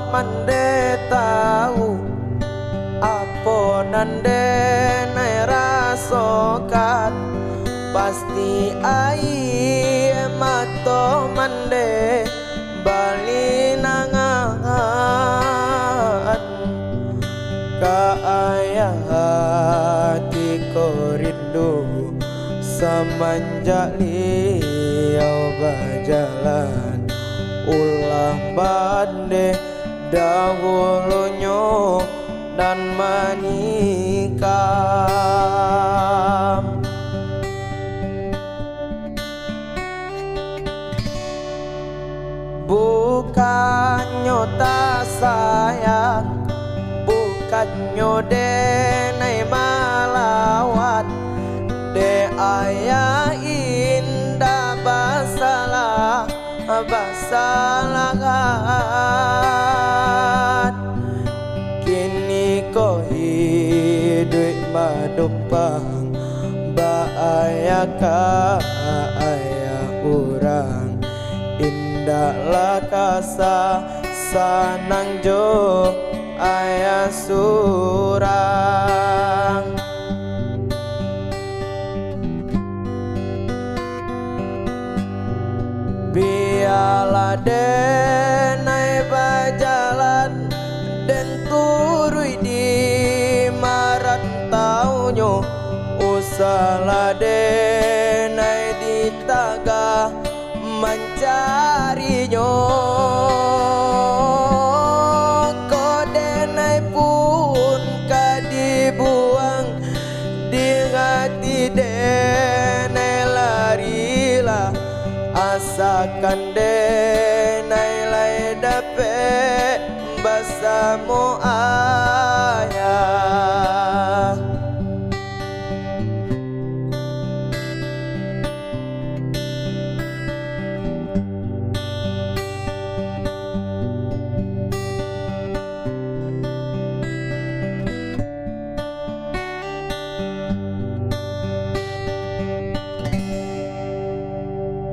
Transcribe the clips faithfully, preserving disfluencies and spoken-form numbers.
Mandeh tahu, apo nan denai rasokan, pasti aia mato mandeh balinangan. Ka ayah ati ko rindu, samanjak liau bajalan, ulah mandeh dahulunyo nan manikam. Bukannyo tak sayang, bukannyo denai malawat, dek ayah indak basalah, basalahan. Kini ko hiduik manumpang, bak ayah ka ayah urang, indaklah kasa, sanang jo ayah surang. Bialah denai bajalan, den turuik di marantaunyo, usahlah denai ditagah mancarinyo. Ko denai pun ka dibuang, di hati denai larilah, asakan denai lai dapek basamo ayah.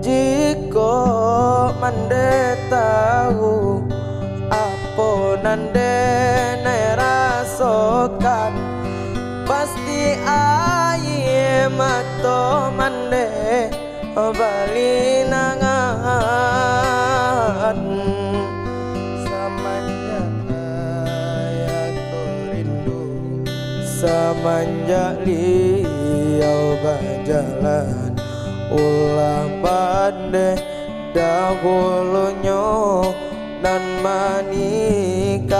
Jikok mandeh tahu, apo nan denai rasokan, pasti aia mato mandeh balinangan. Samanjak ayah ko rindu, samanjak liau bajalan, ulah mandeh dahulunyo nan manikam.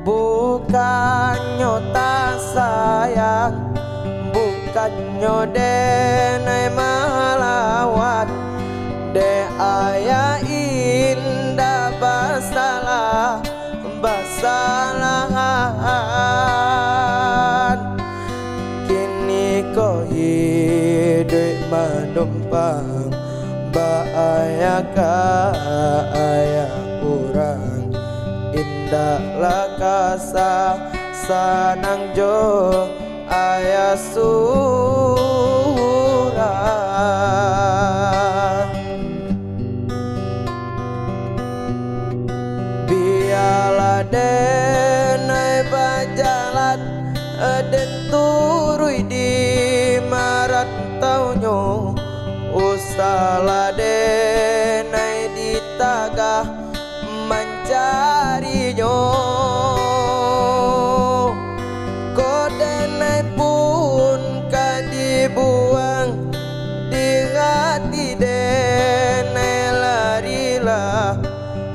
Bukannyo tak sayang, bukannyo denai malawat, dek ayah indak basalah, basalahan. Kini ko hiduik manumpang, bak ayah ka ayah urang, indaklah kasa, sanang jo ayah surang. Bialah denai bajalan, den turuik di marantaunyo, usahlah denai ditagah mancarinyo. Ko denai pun ka dibuang, di hati denai larilah,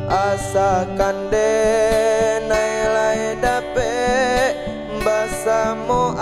asakan denai lai dapek basamo